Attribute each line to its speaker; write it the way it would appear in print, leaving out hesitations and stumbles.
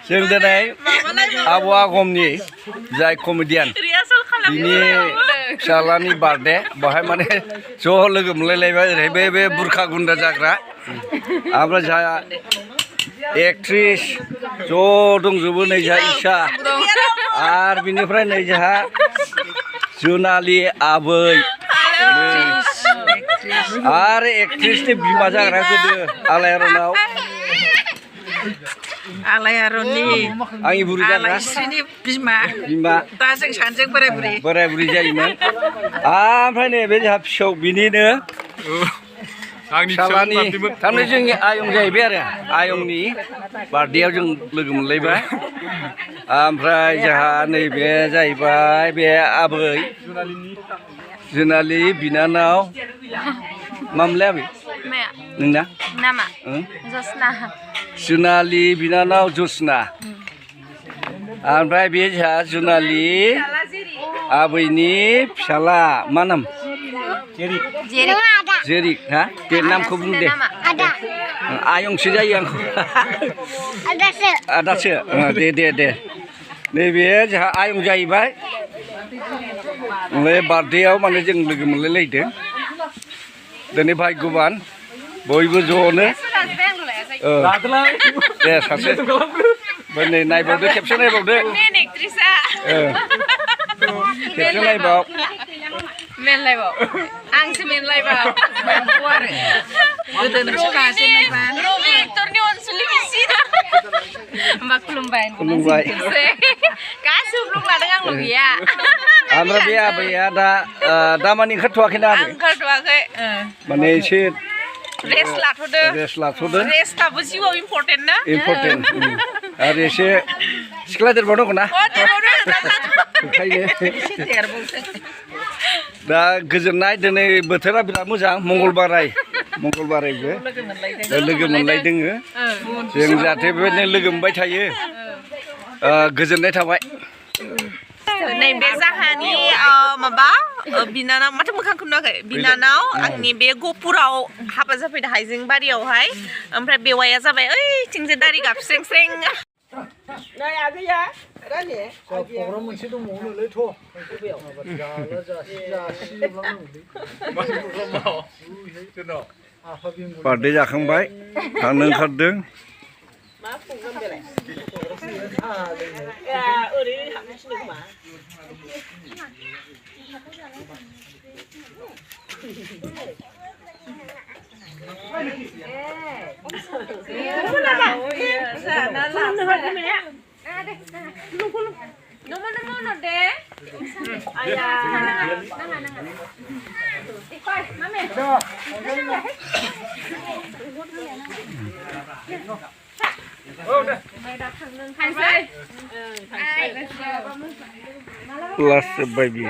Speaker 1: जों दिनै आबौ आगमनि जाय कमेडियान बिनि फिसालानि बार्थडे बेवहाय माने ज' लोगो मोनलायलायबाय ओरैहाय बे बुरखा गुन्दा जाग्रा ओमफ्राय जोंहा एक्ट्रिस ज' दंजोबो नै जोंहा इशा आरो बिनिफ्राय नै जोंहा जुनालि आबै आरो एक्ट्रिसनि बिमा जाग्रा गोदो आलायारनाव आंनि बुरि जाग्रा बिमा
Speaker 2: दा जों सानैजों
Speaker 1: बोराय बुरि जायोमोन ओमफ्राय नै बे जोंहा फिसौ बिनिनो फिसालानि थारमाने जोंनि आयं जाहैबाय आरो आयंनि बार्थडेआव जों लोगो मोनलायबाय ओमफ्राय जोंहा नैबे जाहैबाय बे आबै जुनालि बिनानाव मामोनलाय आबै नोंना
Speaker 3: नामा जसना
Speaker 1: जुनालि बिनानाव जसना ओमफ्राय बे जोंहा जुनालि आबैनि फिसाला मा नाम जेरिक हा दे नामखौ बुं दे आयंसो जायो आंखौ आदासो दे नैबे जोंहा आयं जाहैबाय बे बार्थडेआव माने जों लोगो मोनलायलायदों दिनै भाग्यबान बयबो ज'नो दे सासे नै नायबावदो खेबसे नायबावदो खेबसे नायबाव
Speaker 3: मेनलायबाव आंसो मेनलायबाव रबि एक्टरनि अनसुलि बिसि होमबा खुलुमबाय गासिबो ब्लग लादों आंल' गैया
Speaker 1: ओमफ्राय बे आबैया दा माने ओंखारथ'वाखैना
Speaker 3: ओंखारथ'वाखै
Speaker 1: माने एसे
Speaker 3: रेस्ट लाथ'दो रेस्टआबो जिउआव इम्परटेन्ट ना
Speaker 1: इम्परटेन्ट आरो एसे सिख्ला देरबावनांगौ ना ओंखायनो दा गोजोननाय दिनै बोथोरा बिराद मोजां मंगलबारायबो लोगो मोनलायदों जों जाहाथे बेबायदिनो लोगो मोनबाय थायो गोजोननाय थाबाय
Speaker 3: नैबे जाहानि माबा बिनानाव माथो मोखांखौ नुवाखै बिनानाव आंनि बे गपुराव हाबा जाफैदो हाइजेंबारियावहाय ओमफ्राय बेवाइया जाबाय ओइथिंजे दारि गाबस्रें
Speaker 1: बार्थडे जाखांबाय थांनो ओंखारदों Plus baby.